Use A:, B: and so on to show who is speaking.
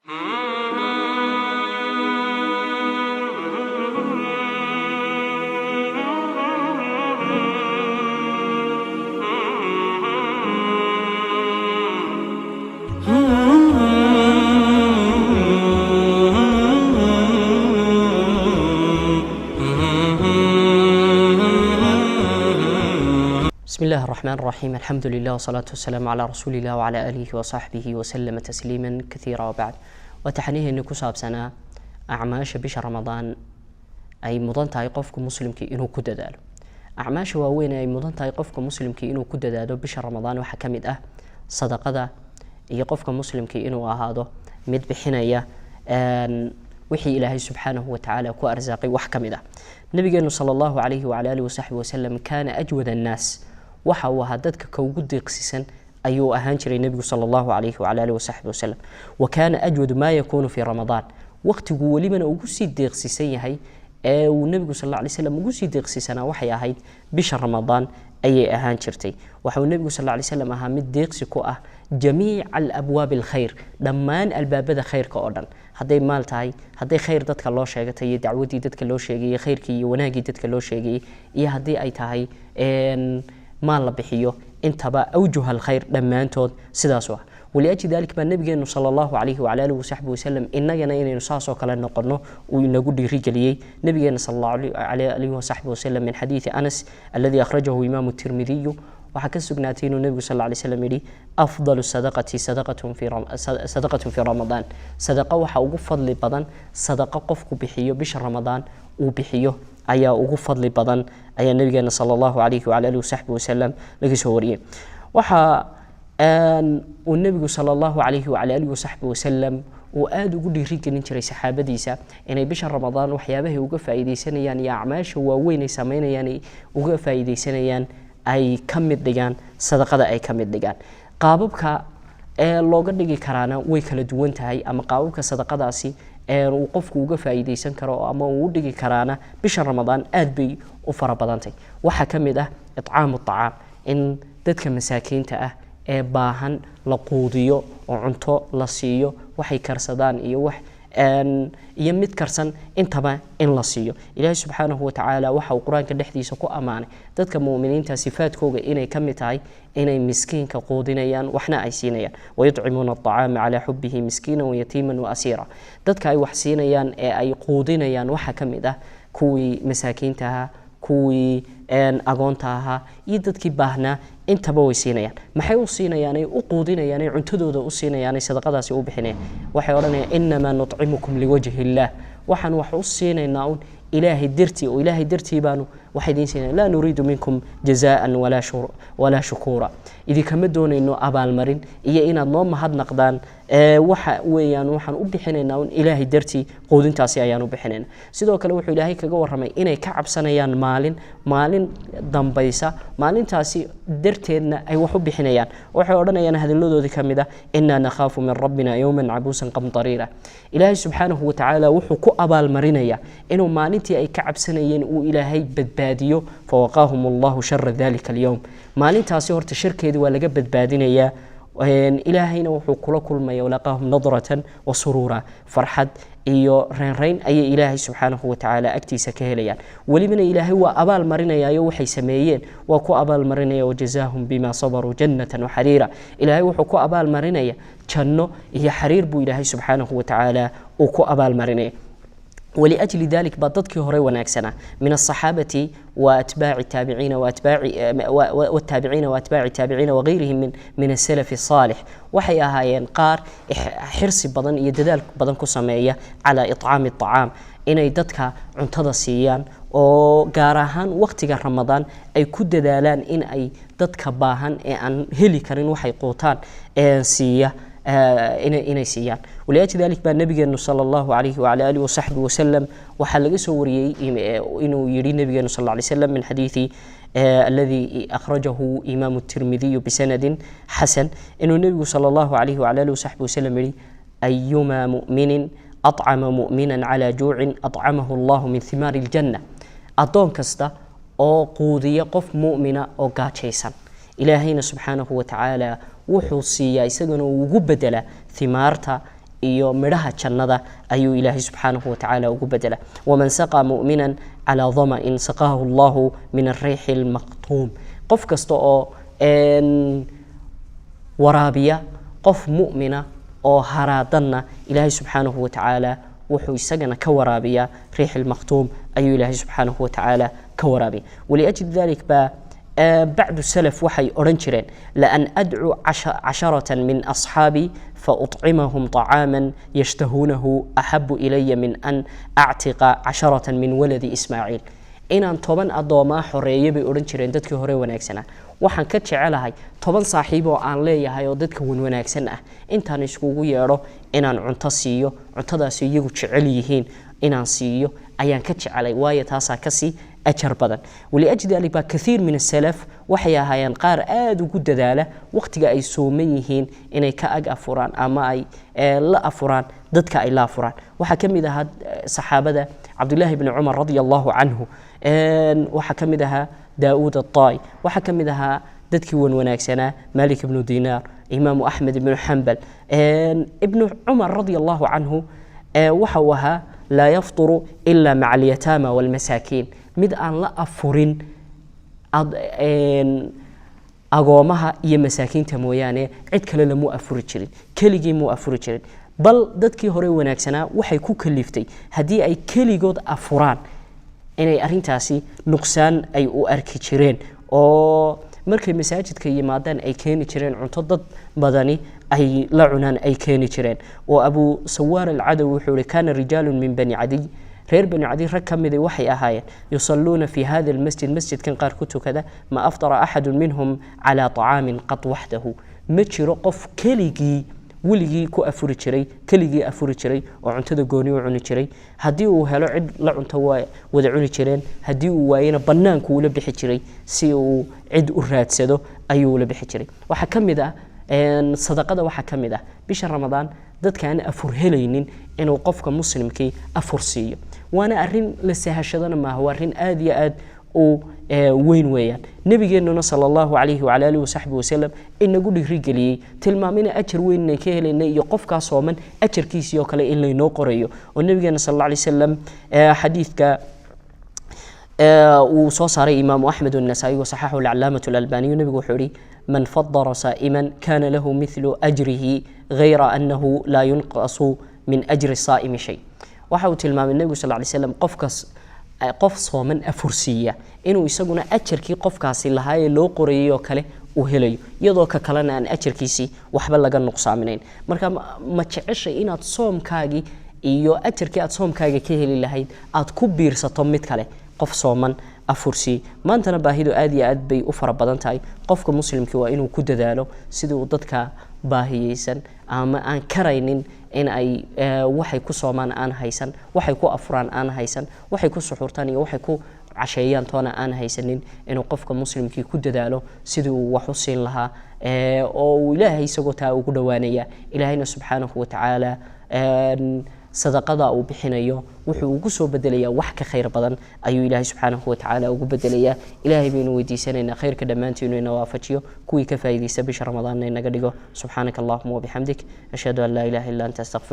A: بسم الله الرحمن الرحيم، الحمد لله والصلاة والسلام على رسول الله وعلى آله وصحبه وسلم تسليما كثيرا، وبعد. Waa taxaniheeni ku saabsanaa acmaasha bisha Ramadaan ay mudan tahay qofka muslimkii inuu ku dadaalo. Acmaasha waaweyn ay mudan tahay qofka muslimkii inuu ku dadaalo bisha Ramadaan waxaa ka mid ah sadaqada iyo qofka muslimkii inuu ahaado mid bixinaya wixii Ilaahay subxaanahu watacaala ku arsaaqay wax ka mid ah. Nabigeenu sala Allahu calayhi wacala alihi wasaxbi wasalam kaana ajwad annaas, waxa uu ahaa dadka ka ugu deeqsisan ayuu ahaan jiray nebigu sala Allahu calayhi wacala alihi wasaxbi wasalam. Wa kaana ajwadu maa yakuunu fii Ramadaan, waqtiguu welibana ugu sii deeqsisan yahay ee uu nebigu sal alla alay slam ugu sii deeqsisanaa waxay ahayd bisha Ramadaan ayay ahaan jirtay. Waxa uu nebigu sal alla alay slam ahaa mid deeqsi ku ah jamiica alabwaabi alkhayr, dhammaan albaabada khayrka oo dhan, hadday maal tahay, hadday khayr dadka loo sheegatay iyo dacwadii dadka loo sheegayey, khayrkii iyo wanaaggii dadka loo sheegayey, iyo haddii ay tahay maal la bixiyo, intaba awjuha alkhayr dhammaantood sidaas u ah. Waliajli dalik baa nabigeenu sala Allahu calayhi wacala alihi wasaxbi wasalam innagana inaynu saasoo kale noqono uu inagu dhiirigeliyey nabigeena sala Allahu alayhi wasaxbi wasalam. Min xadiidi Anas alladii akhrajahu imaamu Tirmidiyu, waxaa ka sugnaatay inuu nebigu sal lay slam yihi: afdalu sadaqati sadaqatun fi Ramadaan, sadaqo waxa ugu fadli badan sadaqo qofku bixiyo bisha Ramadaan uu bixiyo ayaa ugu fadli badan, ayaa nabigeena sala Allahu calayhi wacala alihi wasaxbi wasalam laga soo wariyey. Waxa uu nebigu sala Allahu calayhi wacala alihi wasaxbi wasalam uu aada ugu dhiirigelin jiray saxaabadiisa inay bisha Ramadaan waxyaabahay uga faa'iidaysanayaan iyo acmaasha waaweyn ay sameynayaan ay uga faa'iidaysanayaan ay ka mid dhigaan sadaqada, ay ka mid dhigaan. Qaababka ee looga dhigi karaana way kala duwan tahay, ama qaababka sadaqadaasi ee uu qofku uga faa'iidaysan karo ama uu u dhigi karaana bisha Ramadaan aad bay u fara badantay. Waxaa ka mid ah itcaamu acaam, in dadka masaakiinta ah ee baahan la quudiyo oo cunto la siiyo, waxay karsadaan iyo wax iyo mid karsan intaba in la siiyo. Ilaahay subxaanahu watacaala waxa uu Qur-aanka dhexdiisa ku ammaanay dadka mu'miniinta sifaadkooga inay ka mid tahay inay miskiinka quudinayaan waxna ay siinayaan: wayuطcimuuna aطacaama calaa xubihi miskiina wayatiiman waasiira. Dadka ay wax siinayaan ee ay quudinayaan waxaa ka mid ah kuwii masaakiinta ahaa, kuwii agoonta ahaa iyo dadkii baahnaa, intaba way siinayaan. Maxay u siinayaan ay u quudinayaan ay cuntadooda u siinayaan ay sadaqadaasi u bixinayaan? Waxay odhanayaan: inamaa nuطcimukum liwajhi illaah, waxaan wax u siinaynaa un Ilaahay dartii, oo Ilaahay dartii baanu wax idiin siinaya, laa nuriidu minkum jazaan walaa shukuura, idinkama doonayno abaalmarin iyo inaad noo mahadnaqdaan. Waxa weeyaan waxaan u bixinaynaa un Ilaahay dartii, quudintaasi ayaan u bixinaynaa. Sidoo kale wuxuu Ilaahay kaga warramay inay ka cabsanayaan maalin dambaysa, maalintaasi darteedna ay wax u bixinayaan. Waxay odhanayaan hadalladoodii ka mid ah: inaa nakhaafu min rabbina yowman cabuusan qamtariira. Ilaahay subxaanahu watacaala wuxuu ku abaalmarinayaa inuu maalintii ay ka cabsanayeen uu Ilaahay badbaadiyo: fawaqaahum Allahu shara dalika alyowm. Maalintaasi horta sharkeedii waa laga badbaadinayaa, Ilaahayna wuxuu kula kulmaya walaqaahum nadratan wa suruura, farxad iyo reynreyn ayay Ilaahay subxaanahu watacaala agtiisa ka helayaan. Welibana Ilaahay waa abaal marinayayo, waxay sameeyeen waa ku abaal marinaya: wajazaahum bima sabaruu jannatan waxariira. Ilaahay wuxuu ku abaal marinaya janno iyo xariir buu Ilaahay subxaanahu watacaala uu ku abaal marinaya. ولأجل ذلك baa dadkii hore wanaagsanaa min الصحابة وأتباع التابعين وأتباع والتابعين وأتباع التابعين وغيرهم من السلف الصالح waxay ahaayeen qaar xirsi badan iyo dadaal badan ku sameeya calى إطعاam الطعاam, inay dadka cuntada siiyaan, oo gaar ahaan waqtiga Ramadaan ay ku dadaalaan in ay dadka baahan ee aan heli karin waxay quutaan siiya inay siiyaan. Waliajli dalik baa nabigeenu sala Allahu calayhi wacala alihi wasaxbi wasalam waxaa laga soo wariyey inuu yihi nabigeenu sal alla alay slam min xadiidi aladi akhrajahu imaamu Tirmidiyu bisanadin xasan, inuu nebigu sala Allahu calayhi wacala alihi wasaxbi wasalam yihi: ayumaa mu'minin acama mu'minan calaa juucin acamahu Allahu min himaari aljanna. Addoon kasta oo quudiya qof mu'mina oo gaajaysan, Ilaahayna subxaanahu watacaala wuxuu siiyaa isagana uu ugu bedelaa himaarta Iyo midhaha jannada ayuu Ilaahay subxaanahu watacaala ugu bedela. Waman saqaa mu'minan calaa dama'in saqaahu Allahu min alriixi almaqtuum. Qof kasta oo waraabiya qof mu'mina oo haraadanna, Ilaahay subxaanahu watacaala wuxuu isagana ka waraabiyaa riix almaqtuum ayuu Ilaahay subxaanahu watacaala ka waraabiya. Waliajli dalik baa bacdu salaf waxay odhan jireen: "Laan adcuu casharata min asxaabi fauطcimahum طacaama yashtahuunahu axabu ilaya min an actiqa 10 min waladi Ismaaciil." Inaan 10 addoomaa xoreeyo, bay odhan jireen dadkii hore wanaagsanaa, waxaan ka jecelahay 10 saaxiib oo aan leeyahay oo dadka wanwanaagsan ah intaan iskugu yeedho inaan cunto siiyo, cuntadaasi iyagu jecel yihiin inaan siiyo ayaan ka jecelay, waayo taasaa kasii ajar badan. Waliajli dalik baa kathiir min asalaf waxay ahaayeen qaar aada ugu dadaala waqtiga ay sooman yihiin inay ka ag afuraan ama ay la afuraan dadka ay la afuraan. Waxaa ka mid ahaa saxaabada Cabdullaahi bni Cumar radia Allahu canhu, waxaa ka mid ahaa Daauud aلطaa'i, waxaa ka mid ahaa dadkii wan wanaagsanaa Malik ibnu Dinaar, Imaamu Axmed ibnu Xambal. Ibnu Cumar radia Allahu canhu waxa uu ahaa laa yafturu ila maca alyataama walmasaakiin, mid aan la afurin agoomaha iyo masaakiinta mooyaane cid kale lamuu afuri jirin, keligii muu afuri jirin. Bal dadkii hore wanaagsanaa waxay ku kaliftay haddii ay keligood afuraan inay arrintaasi nuqsaan ay u arki jireen, oo markay masaajidka yimaadaan ay keeni jireen cunto dad badani ay la cunaan ay keeni jireen. Oo Abu Sawaar Alcadawi wuxuu ihi: "Kaana rijaalu min Bani Cadiy," reer Bani Cadiy rag ka mida waxay ahaayeen, "yusalluuna fi hada almasjid," masjidkan qaar ku tukada, "ma aftara axadu minhum calaa طacaamin qad waxdahu." Ma jiro qof keligii weligii ku afuri jiray, keligii afuri jiray oo cuntada gooni u cuni jiray. Haddii uu helo cid la cunto waa wada cuni jireen, haddii uu waayena bannaanku ula bixi jiray, si uu cid u raadsado ayuu ula bixi jiray. Waxaa ka mid ah sadaqada, waxaa ka mid ah bisha Ramadaan dadka aan afur helaynin inuu qofka muslimkii afur siiyo. Waana arrin la sahashadana maaha, waa arrin aada iyo aad u weyn weeyaan. Nebigeenuna sala Allahu calayhi wacala alihi wasaxbi wasalam inagu dhiirigeliyey, tilmaamina ajar weyn inay ka helaynay iyo qofkaa sooman ajarkiisii oo kale in laynoo qorayo. Oo nabigeena sal alla alay wasalam xadiidka uu soo saaray Imaamu Axmed والنasaa'i wasaxaxu alcalaamatu alalbaniyu, nebigu wuxuu yihi: "Man fadara saa'iman kana lahu mithlu ajrihi gayra annahu laa yunqasu min ajri saa'imi shay." Waxa uu tilmaamay nebigu sal lay slam qofkas qof sooman afursiiya inuu isaguna ajarkii qofkaasi lahaayee loo qorayay oo kale uu helayo, iyadoo ka kalena aan ajarkiisii waxba laga nuqsaaminayn. Marka ma jeceshay inaad soomkaagii iyo ajarkii aad soomkaaga ka heli lahayd aad ku biirsato mid kale? Qof sooman afursii. Maantana baahidu aad iyo aad bay u fara badan tahay. Qofka muslimkii waa inuu ku dadaalo sidii uu dadka baahiyeysan ama aan karaynin in ay waxay ku soomaan aan haysan, waxay ku afuraan aan haysan, waxay ku suxuurtaan iyo waxay ku casheeyaan toona aan haysanin, inuu qofka muslimkii ku dadaalo sidii uu wax u siin lahaa, oo uu Ilaahay isagoo taa ugu dhowaanaya. Ilaahayna subxaanahu watacaala sadaqada uu bixinayo wuxuu ugu soo bedelayaa wax ka khayr badan ayuu Ilaahay subxaanahu watacaala ugu bedelayaa. Ilaahay baynu weydiisanaynaa khayrka dhammaantiinu ina waafajiyo, kuwii ka faa'iidaysta bisha Ramadaanna inaga dhigo. Subxaanaka allahuma wabixamdik, ashhadu an laa ilaha illa anta, astaqfir.